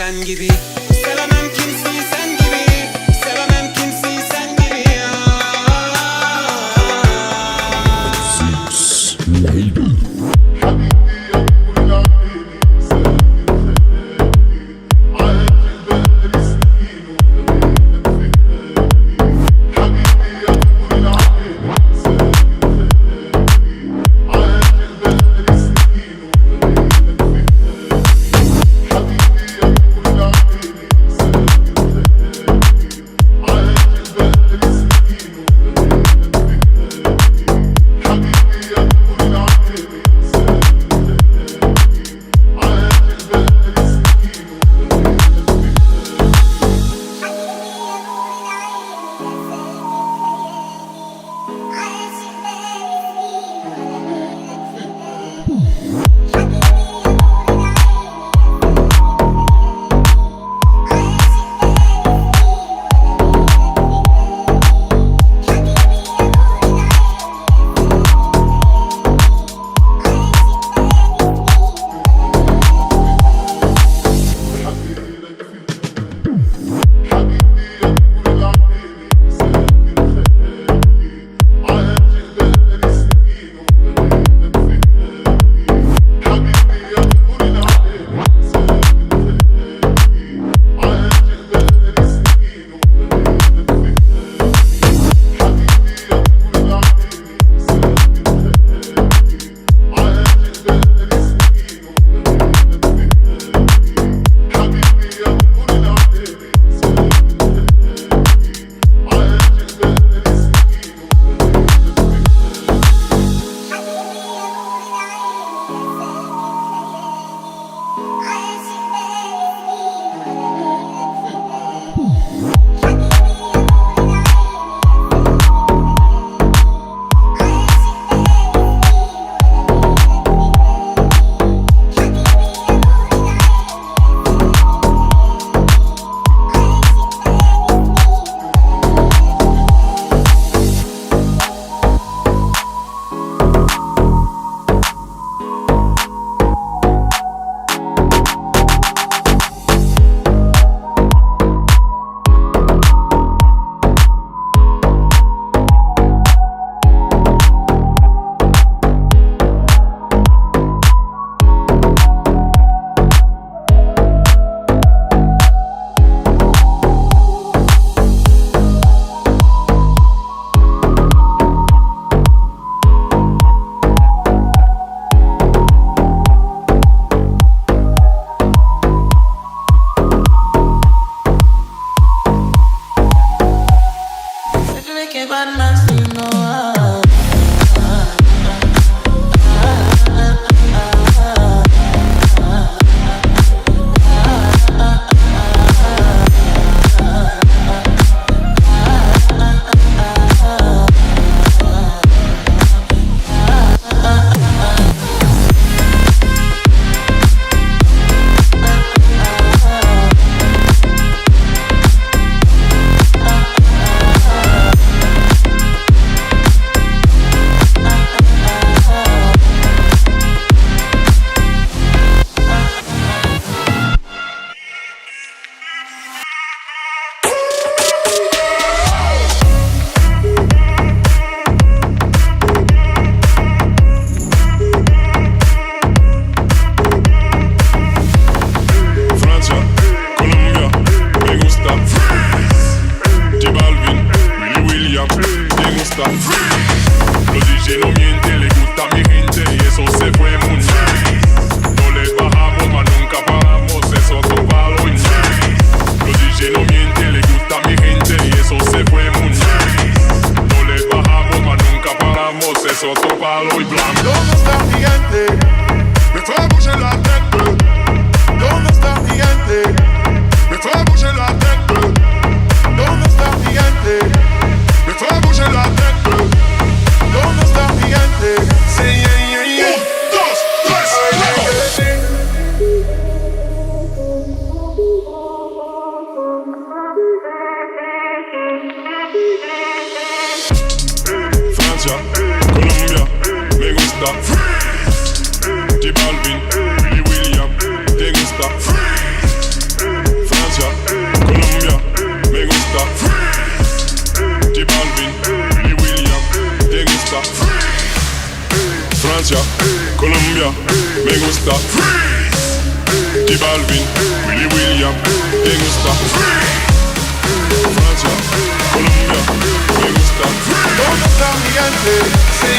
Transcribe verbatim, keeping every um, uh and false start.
Sangili, c'est la même Kimsi, Sangili, c'est la même Kimsi, Sangili, ah. Francia, Colombia, me gusta. J Balvin, Willy William, te gusta. Lo dice no miente, le gusta mi gente y eso se fue muy nice. No le bajamos, mas nunca paramos, eso topa lo nice. Lo dice no miente, le gusta mi gente y eso se fue muy nice. No le bajamos, mas nunca paramos, eso topa lo y blanco. ¿Dónde está mi gente? Me fais bouger la tête. ¿Dónde está mi gente? Me fais bouger la tête. ¿Dónde está mi gente? Me fais bouger la tête. ¿Dónde está mi gente? Say yeah, yeah, yeah. Un, dos, tres, go! Francia, Colombia, me gusta. Freeze. J Balvin, Willy William, te gusta. Freeze. Me gusta freeze. J Balvin, Willy William, me gusta freeze. Francia, Colombia, me gusta freeze. Todo caliente, se